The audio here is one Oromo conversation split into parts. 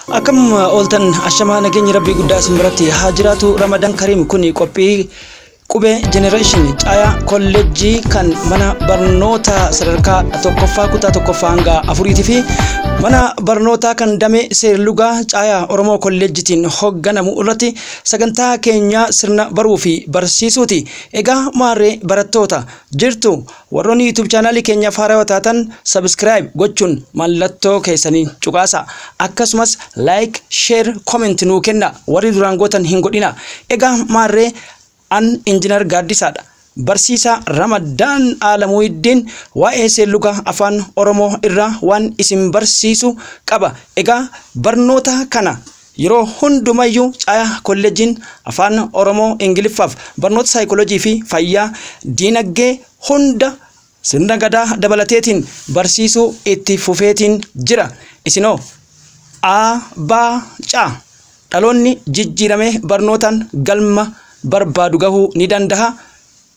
Akkam ooltan ashamaa nageenyi rabbii guddaa isin biratti haa jiraatu. Ramadaan Kariim kun qophii Qubee Generation Caayaa Kolleejjii kan mana barnoota sadarkaa tokkoffaa kutaa tokkoffaa hanga afuriitii fi mana barnootaa kan damee seerlugaa Caayaa Oromoo Kolleejjitiin hoogganamu irratti sagantaa keenya sirna baruu fi barsiisuuti. Egaa maarree barattoota jirtu warroonni YouTube chaanaalii keenyaaf haarawaa taatan subscribe gochuun mallattoo keessanii cuqaasa. Akkasumas like, share, comment nuu kenna. Warri duraan gootan hin godhina. Egaa maarree an Injiinar Gaaddisaadha. Barsiisaa Ramadaan Alamuuddin waa'ee seerluga afaan Oromoo irraa waan isin barsiisu qaba. Egaa barnoota kana yeroo hundumayyuu Caayaa Kolleejjiin afaan Oromoo Ingiliffaaf barnoota saayikooloojii fi fayyaa diinagdee hunda sirna gadaa dabalateetiin barsiisuu itti fufeetiin jira. Isinoo A B C dhaloonni jijjiiramee barnootaan galma barbaadu gahuu ni danda'a.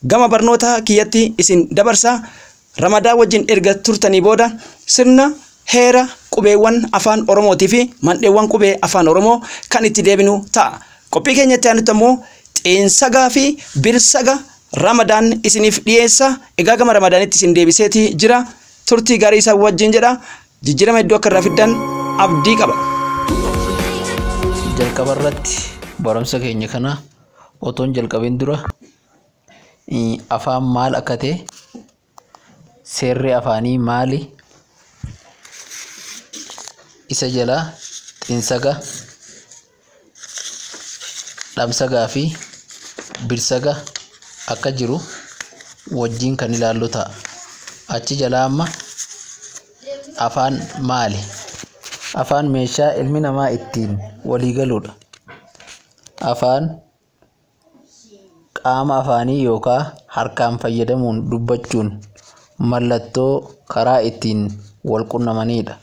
Gama barnoota kiyyatti isin dabarsa. Ramadaa wajjin erga turtanii booda sirna heera qubeewwan afaan Oromootii fi mandheewwan qubee afaan Oromoo kan itti deebinu ta'a. Qophii keenyatti aanutti ammoo xiinsagaa fi birsaga Ramadaan isiniif dhiyeessa. Egaa gama Ramadaanitti isin deebiseeti jira. Turtii gaarii isaa wajjin jedha. Jijjiirama iddoo akka irraa fiddan abdii qaba. Jalqaba irratti barumsa keenya kana otoon jalqabin dura afaan maal akka ta'e, seerri afaanii maali, isa jalaa xiinsaga, dhamsagaa fi birsaga akka jiru wajjin kan ilaallu ta'a. Achi jalaa amma afaan maali? Afaan meeshaa ilmi namaa ittiin walii galudha. Afaan qaama afaanii yookaan harkaan fayyadamuun dubbachuun mallattoo karaa ittiin wal quunnamanidha.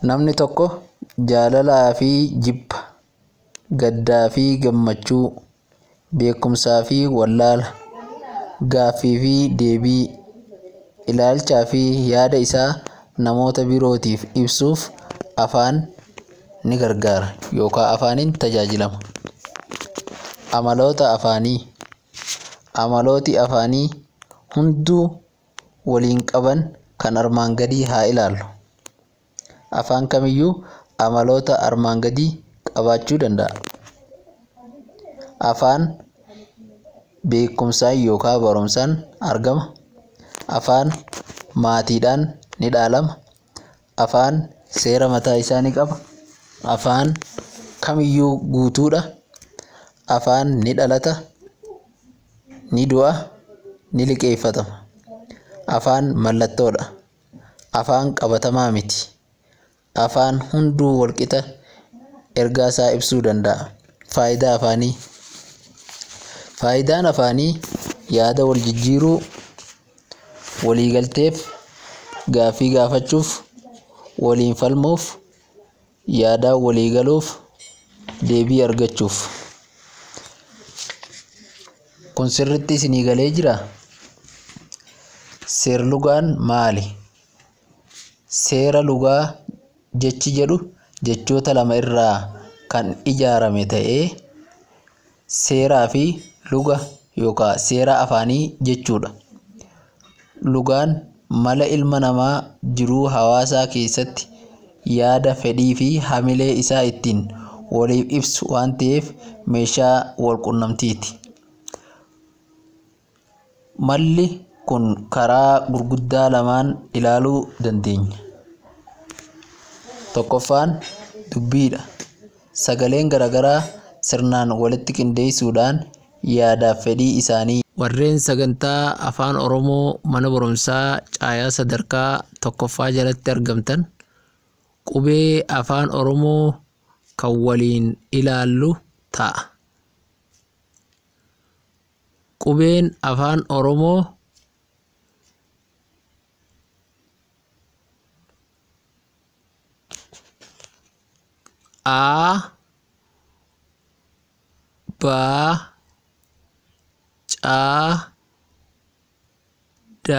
Namni tokko jaalalaa fi jibba, gaddaa fi gammachuu, beekumsaa fi wallaala, gaaffii fi deebii, ilaalchaa fi yaada isaa namoota birootiif ibsuuf afaan ni gargaara yookaan afaaniin tajaajilama. Amaloota afaanii. Amalooti afaanii hunduu waliin qaban kan armaan gadii haa ilaallu. Afaan kamiyyuu amaloota armaan gadii qabaachuu danda'a. Afaan beekumsaan yookaan barumsaan argama. Afaan maatiidhaan ni dhaalama. Afaan seera mataa isaa ni qaba. Afaan kamiyyuu guutuudha. Afaan ni dhalata, ni du'a, ni liqeeffatama. Afaan mallattoodha. Afaan qabatamaa miti. Afaan hunduu walqixa ergaa isaa ibsuu danda'a. Faayidaa afaanii. Faayidaan afaanii yaada wal jijjiiruu, waliigalteef, gaaffii gaafachuuf, waliin falmuuf, yaadaan walii galuuf, deebii argachuuf. Kun sirriitti isinii galee jiraa? Seerlugaan maali? Seera lugaa jechi jedhu jechoota lama irraa kan ijaarame ta'ee seeraa fi luga yookaan seera afaanii jechuudha. Lugaan mala ilma namaa jiruu hawaasaa keessatti yaada, fedhii fi hamilee isaa ittiin waliif ibsu waan ta'eef meeshaa wal quunnamtiiti. Malli kun karaa gurguddaa lamaan ilaaluu dandeenya. Tokkoffaan dubbiidha. Sagaleen garaagaraa sirnaan walitti qindeessuudhaan yaadaaf fedhii isaanii. Warreen sagantaa afaan Oromoo mana barumsaa Caayaa sadarkaa tokkoffaa jalatti argamtan qubee afaan Oromoo kan waliin ilaallu ta'a. Qubeen afaan Oromoo A, B, C, D,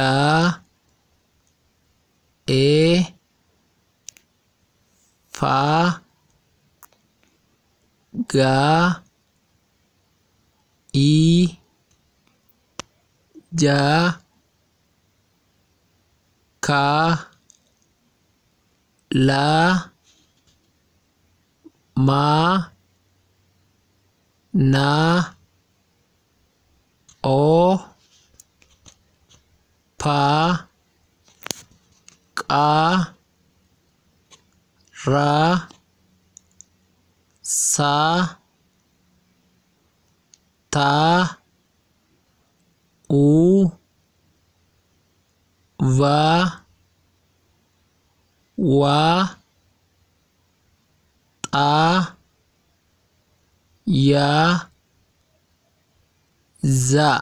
E, Faa, Gaa, Ii, Jaa, Kaa, Laa, Maa, Naa, Oo, Paa, Qaa, Raa, Saa, Taa, Uu, Vaa, Waa, Xaa, Yaa, Zaa.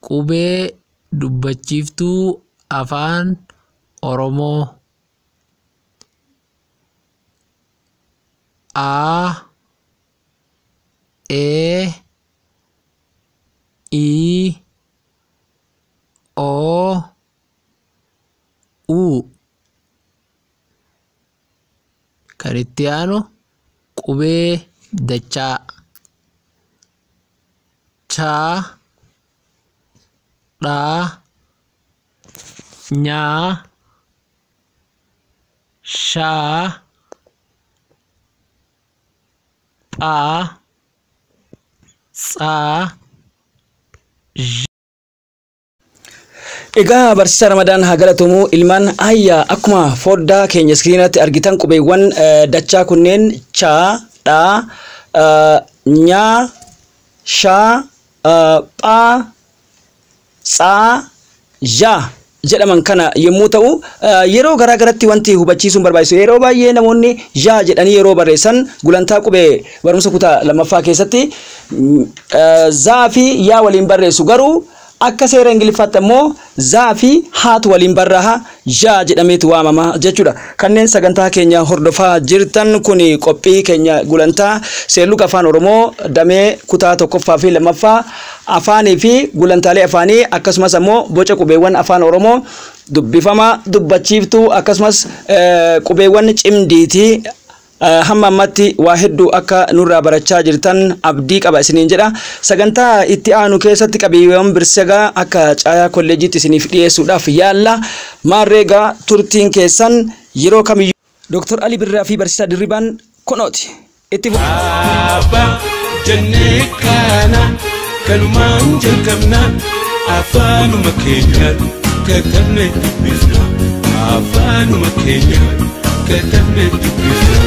Qubee dubbachiiftuu Afaan Oromoo. A, E, I, O, U. Kan itti aanu qubee dachaa. Chaa, Dhaa, Nyaa, Shaa, Phaa, Tsaa, Zh. Egaa barsiisaa Ramadaan haa galatoomuu. Ilmaan ayyaa, akkuma foddaa keenya iskiriinatti argitan qubeewwan dachaa kunneen chaa, dhaa, nyaa, shaa, phaa, tsaa, zhaa jedhaman kana yommuu ta'u, yeroo garaa garatti wanti hubachiisuun barbaachisu, yeroo baay'ee namoonni zhaa jedhanii yeroo barreessan gulantaa qubee barumsa kutaa lammaffaa keessatti zaa fi yaa waliin barreessu. Garuu akka seera Ingiliffaatti ammoo zaa fi haatu waliin barraaha, zhaa jedhameetu waamama jechuudha. Kanneen sagantaa keenya hordofaa jirtan, kun qophii keenya gulantaa seerluga Afaan Oromoo damee kutaa tokkoffaa fi lammaffaa, afaanii fi gulantaalee afaanii, akkasumas ammoo boca qubeewwan Afaan Oromoo dubbifama, dubbachiiftuu, akkasumas qubeewwan cimdiitii. Hamma ammatti waa hedduu akka nurraa barachaa jirtan abdii qaba isiniin jedha. Sagantaa itti aanu keessatti qabiyyeewwan birsagaa akka Caayaa Kolleejiitti isiniif dhiyeessuudhaaf yaalla. Maarreegaa turtiin keessan yeroo kamiyyuu. Dooktar Ali Birraa fi Barsiisaa Dirribaan kunooti. Itti Abbaa jennee kana kanumaan jalqabna, afaanuma keenyaan katabne dubbifna, afaanuma keenyaan katabne dubbifna.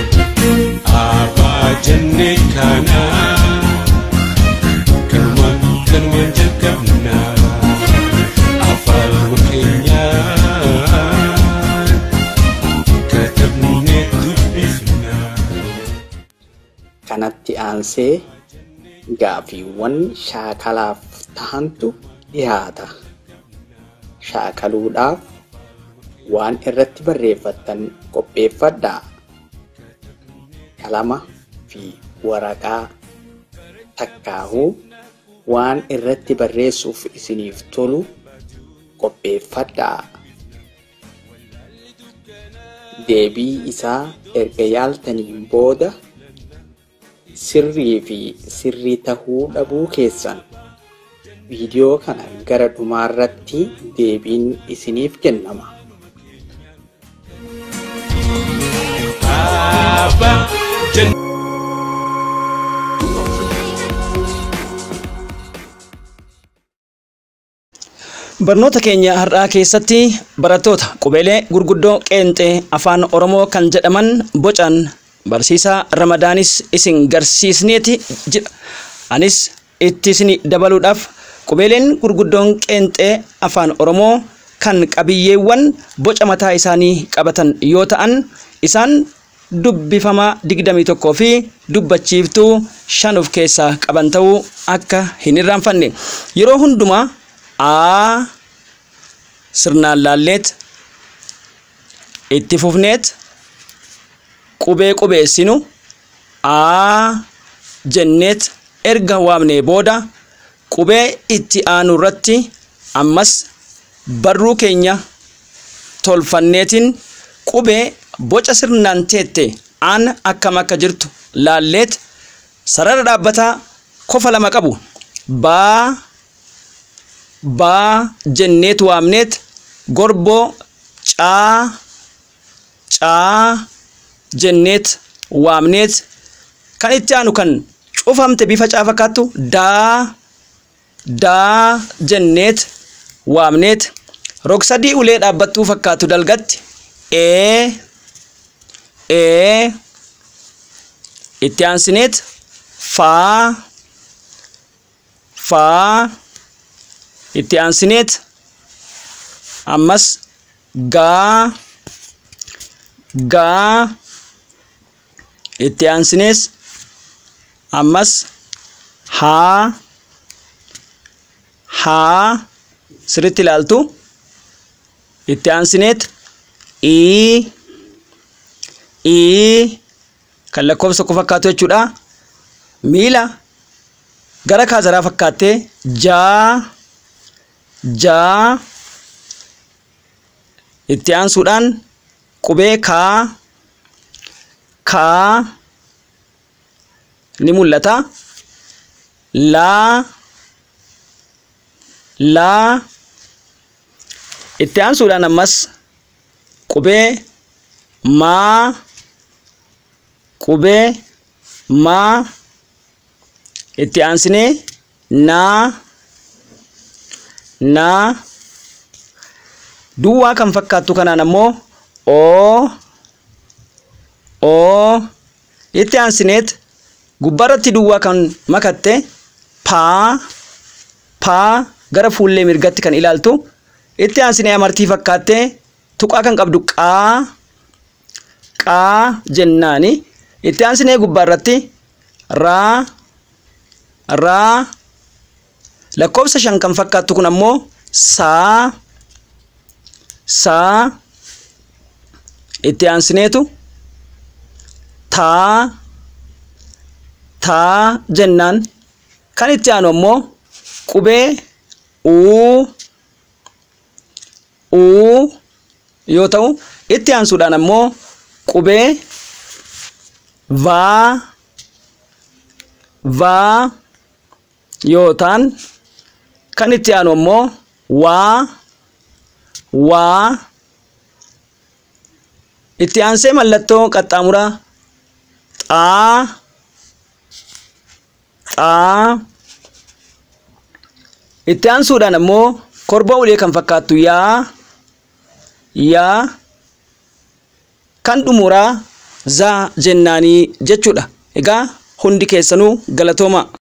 Abbaa jennee kana kanumaan jalqabna, afaanuma keenyaan katabne dubbifna. Kanatti aansee gaaffiiwwan shaakalaaf tahantu dhiyaata. Shaakaluudhaaf waan irratti barreeffattan qopheeffadhaa. Qalama fi waraqaa takkaahuu waan irratti barreessuuf isiniif tolu qopheeffadhaa. Deebii isaa erga yaaltaniin booda sirrii fi sirrii tahuu dhabuu keessan viidiyoo kana gara dhumaarratti deebiin isiniif kennama. Abbaa jennee. Barnoota keenya har'aa keessatti barattoota, qubeelee gurguddoo qeenxee Afaan Oromoo kan jedhaman bocan barsiisaa Ramadaanis isin garsiisneeti jira. Anis itti isin dabaluudhaaf, qubeeleen gurguddoon qeenxee Afaan Oromoo kan qabiyyeewwan boca mataa isaanii qabatan yoo ta'an, isaan dubbifamaa 21 fi dubbachiiftuu 5 of keessaa qaban ta'uu akka hin irraanfanne. Yeroo hundumaa A sirnaan laalleet itti fufneet qubee qubeessinu A jenneet erga waamnee booda qubee itti aanu irratti ammas barruu keenya tolfanneetiin qubee boca sirnaan teette aan akkam akka jirtu laalleet sarara dhaabbataa kofa lama qabu baa baa jenneet waamneet gorboo caa caa jenneet waamneet kan itti aanu kan cufamte bifa caa fakkaattu daa daa jenneet waamneet rog-sadii ulee dhaabbattuu fakkaattu dalgatti ee ee itti aansineet faa faa itti aansineet ammas gaa gaa itti aansinees ammas haa haa sirriitti ilaaltu itti aansineet ii ii kan lakkoofsa tokko fakkaatu jechuudha. Miila gara kaazaraa fakkaattee jaa jaa itti aansuudhaan qubee kaa kaa ni mul'ata. Laa laa itti aansuudhaan ammas qubee maa qubee maa itti aansinee naa naa duwwaa kan fakkaattu kanaan ammoo oo oo itti aansineet gubbaarratti duwwaa kan makatte paa paa gara fuullee mirgatti kan ilaaltu itti aansinee amartii fakkaattee tuqaa kan qabdu qaa qaa jennaani itti aansinee gubbaarratti raa raa lakkoofsa 5 kan fakkaattu kun ammoo saa saa itti aansineetu taa taa jennaan kan itti aanu ammoo qubee uu uu yoo ta'u itti aansuudhaan ammoo qubee vaa vaa yoo ta'an kan itti aanu ammoo waa waa itti aansee mallattoo qaxxaamuraa xaa xaa itti aansuudhaan ammoo korboo ulee kan fakkaattu yaa yaa kan dhumuraa zaa jennaanii jechuudha. Egaa hundi keessanuu galatooma.